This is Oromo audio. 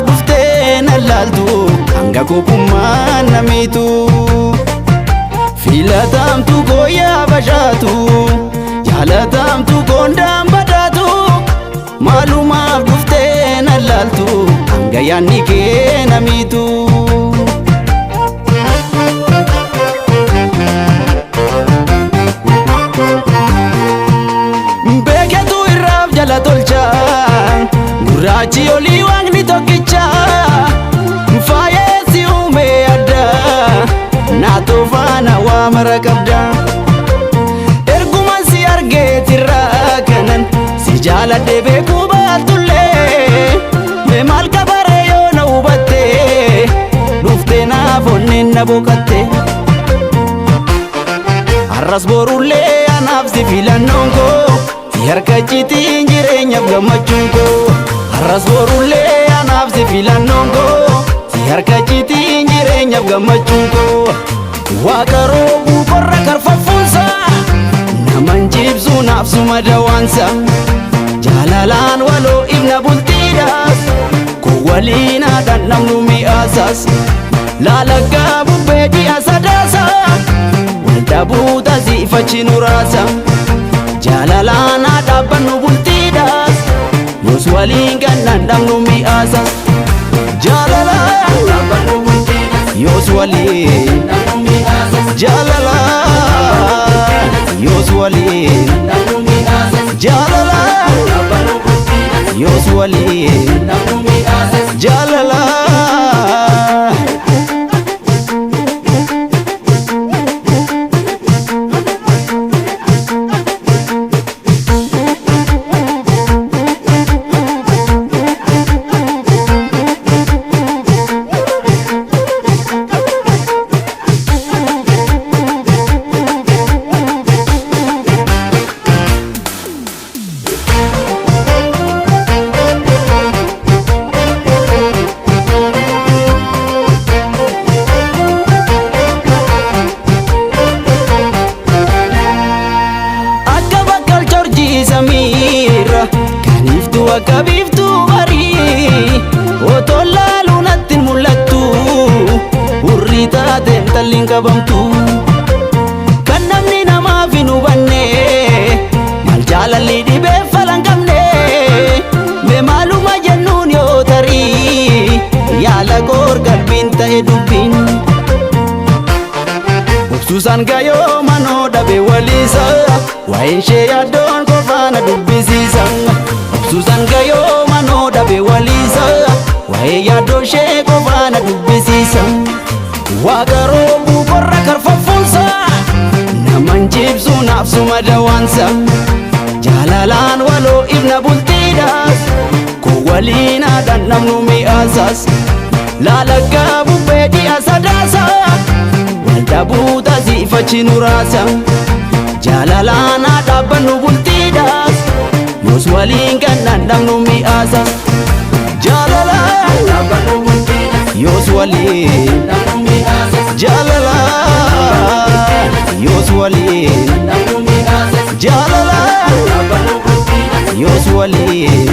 Dhuftee na laaltu hanga kophummaan namiitu. Filatamtu gooyaa bashaatu, jaalatamtu goondaan badaatu. Maalumaaf dhuftee na laaltu hanga yaadni kee namiitu. Beeketu irraaf jala tolcha, gurraachi olii waaqni tokkicha. Faayeessi uume adda, naatoo faana waa mara qabda. Erguman si argeetirraa kanan si jaaladhe beekuu baatullee, mee maal kabaree yoo na hubatte dhuftee naaf onneen na boqatte. Har'as borullee anaaf si filannoon koo, si harka citiin jireenyaaf gammachuun koo. Har'as borullee anaaf si filannoon koo, si harka citiin jireenyaaf gammachuun koo. Waaqa roobuu qorra karfaffuunsa, naman jibsuu naaf suma dawaansa. Jaalalaan waloo ibna bultiidhaas, kun waliin haadhaan namnu mi'aasaas. Laalaggaa bubbee ji'a sadaasa, waldhabuu tasiifachi nu raasa. Jaalalaan haa dhaabbannu bultiidhaas, yoos waliin gannaan dhabnu mi'aasas. Jaalalaan yoos waliin, jaalalaan yoos waliin, jaalalaan yoos waliin, jaalalaan. Akka bakkal jorjii samiirra kan iftu akka biiftuu barii, otoo laaluu natti hin mul'attu, hurrii taateen talliin qabamtu. Kan namni namaaf hin hubanne maal jaalalli dhibee falan qabne, mee maaluma jennuun yoo tarii yaala koor qalbiin ta'e dubbiin. Obsuusaan gayoo manoo dhabe waliisa, waa'een ishee yaaddoon qofaana dubbisiisa. Obsuusaan gayoo manoo dhabe waliisa, waa'ee yaaddoo ishee qofaana dubbisiisa. Waaqa roobuu qorra karfaffuunsa, naman jibsuu naaf suma dawaansa. Jaalalaan waloo ibna bultiidhaas, kun waliin haadhaan namnu mi'aasaas. Laalaggaa bubbee ji'a sadaasa, waldhabuu tasiifachi nu raasa. Jaalalaan haa dhaabbannu bultiidhaas, yoos waliin gannaan dhabnu mi'aasas. Jaalalaan yoos waliin, jaalalaan yoos waliin, jaalalaan yoos waliin.